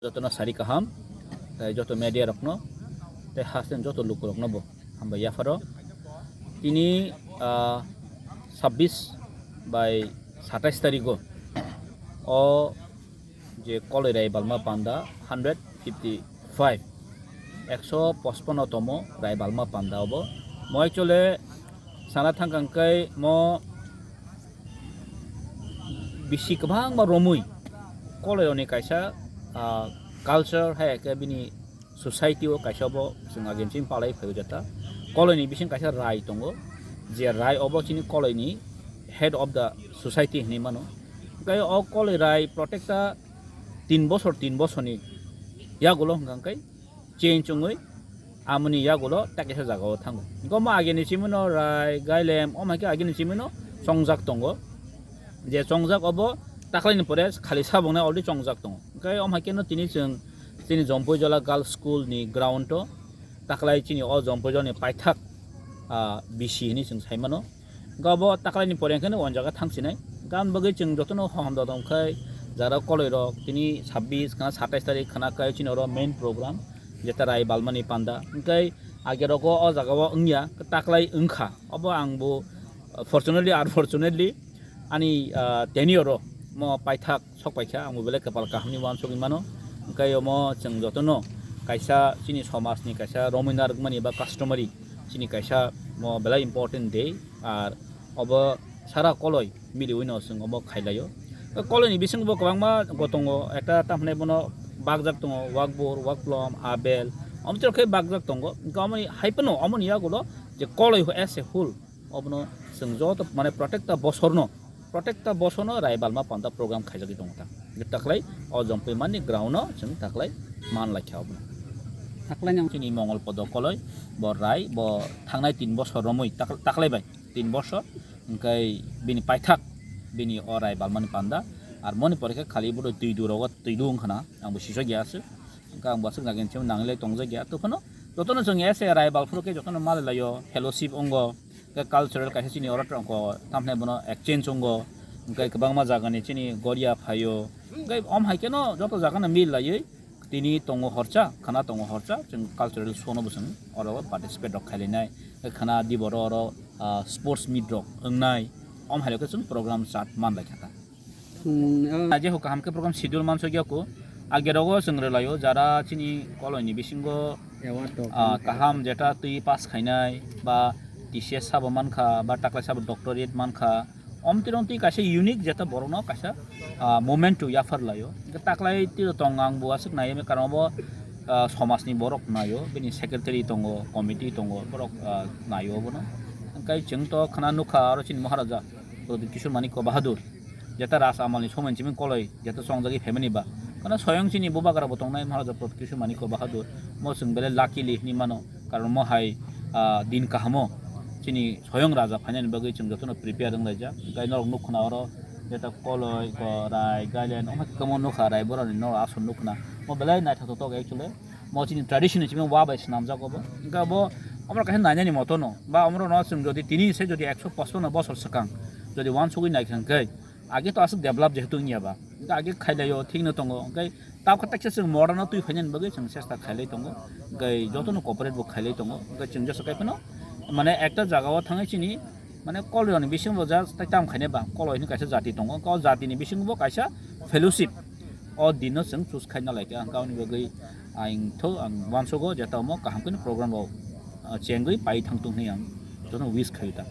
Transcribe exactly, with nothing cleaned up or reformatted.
Jotono sari kaham, tei joto media rokno, tei haste joto lukurokno bo hambai yapharo. Tini, ah, sabbish bai satais tarigo o je Koloi Rai Balma Panda hundred fifty five, ekso pochpanno tomo Rai Balma Panda obo. Mo actually sana thangkang kai mo bisi kwbangma romwi Koloi rokni kaisa, ah, culture hai khe bini society o kaisa bo chwng agin chini palai phaio jeta. Koloi ni bising kaisa rai tongo, je rai obo chini Koloi ni head of the society hinwi mano. Hwnkhe o Koloi rai protecta tin bosor, tin bosorni yagulo hwnkha hwnkhe change wngwi amoni yagulo takisa jagao thango. Hwnkhe omo agini chimino rai, gailem, omo hai khe agini chimino chongjak tongo. Je chongjak obo taklaini pore khali sabongnai already chongjak tongo. Hwnkhe omo hai kheno tini chwng chini Jompuijola Girls School ni ground o taklai chini o Jompuijolani paithak, ah, bisi hinwi chwng sai mano. Hwnkhe obo taklaini pore hwnkhe no o jaga thang sinai. Hwnkhe aboni bagwi chwng jotono hohom dodom khai jara Koloi rok tini sabbish khna satais tarik khna kai chini oro main program jeta Rai Balmani Panda. Hwnkhe age rogo o jaga o wngya, taklai wngkha. Obo ang bo, uh, fortunately, unfortunately, ani, uh, tenure o mo paithak sok paikha, ang bo belai kwpal kahamni uansugwi mano. Hwnkhe omo chwng jotono kaisa chini somajni kaisa romwi narwkmani ba customary chini kaisa mo belai important day, ar obo sara Koloi miliwino chwng omo khailaio. Koloi ni bisingo bo kwbangma go tongo, ekta tamhinai bono bakjak tongo, wakbur, wakplom, abel, omo chwrok khe bakjak tongo. Hwnkhe omoni hai phano omoni yagulo je Koloi as a whole, obono chwng joto mane protekta bosorno, protekta bosorno Rai Balma Panda program khaijagwi tongo ta. Taklai o Jompuimani ground-o chwng taklai man laikha obono. Taklai nang chini Mongol Podo Koloi, bo Rai, bo thangnai tin bosor romwi tak-, taklai bai tin bosor, hwnkhe bini paithak bini o Rai Balmani Panda, ar moni pore khe khali bo twi du rogo twi du wngkhana, ang bo sisok ya aswk, hwnkhe ang bo aswk nagin chim nanglai tongjak ya, to phano jotono chwng ya se Rai Balphuru khe jotono malai laio, fellowship wngo, hwnkhe cultural kaisa chini oro tongkho, tamhinai bono exchange wngo, hwnkhe kwbangma jagani chini goria phaio, hwnkhe om hai kheno joto jagano mil laiwi tini tongo horcha, khana tongo horcha, chwng cultural show no bo chwng oro participate rok khailainai, khana diboro oro, ah, sports meet rok wngnai, om hai khe chwng program chat man lai kha ta. Hmm, oh. Aje ho kaham khe program schedule man sogya ko. Age rogo chwng rwlaio jara chini Koloi ni bisingo, award rok ah, kaham jeta twi pass khainai ba T C S sabo mankha ba taklai sabo doctorate mankha. Om twi rong twi kaisa unique jeta borokno kaisa, ah, moment to yaphar laio. Hwnkhe taklai twi tong ang bo aswk nai karon bo, ah, somajni borok naio, bini secretary tongo, committee tongo, borok, ah, naio bono. Hwnkhe chwng to khna nukha aro chini Maharaja Pradyut Kishore Manikya Bahadur, jeta Raj Amalni somoi ni simi Koloi jeta chongjagwi phaimani ba. Khana soyong chini bubagra bo tongnai Maharaja Pradyut Kishore Manikya Bahadur, mo chwng belai luckily hinwi mano, karon mo hai, ah, din kahamo chini soyong raja phainani bagwi chwng jotono prepare wnglaijak. Hwnkhe norok nukkhna oro jeta Koloi, Rai, Gailen, omo khe kwbangma nukha Rai boroni norok aswk nukkhna. Mo belai naithok tok actually. Mo chini tradition ni simi wa bai swnamjak obo. Hwnkhe obo omorok kaisa nainani moto no. Ba omorok no chwng jodi tini se jodi ekso pochpanno bosor swkang jodi uansugwi naikha hwnkhe age to aswk develop jehetu wngya ba. Hwnkhe age khailaio thikno tongo. Hwnkhe tabukhe taksa chwng modern no twi phainani bagwi chwng chesta khailai tongo. Hwnkhe jotono cooperate bo khailai tongo. Hwnkhe chwng jesa kai phano mane ekta jaga o thangwi chini mane Koloi ni bisingo bo ja tai tam khainai ba Koloi hwnwi kaisa jati tongo. O jatini bisingo bo kaisa fellowship o din no chwng choose khaina lai kha. Hwnkhe aboni bagwi ang tho ang uansugo je tamo kaham khe program rok, ah, chengwi pai thang tong hwnwi ang jotono wish khaio ta.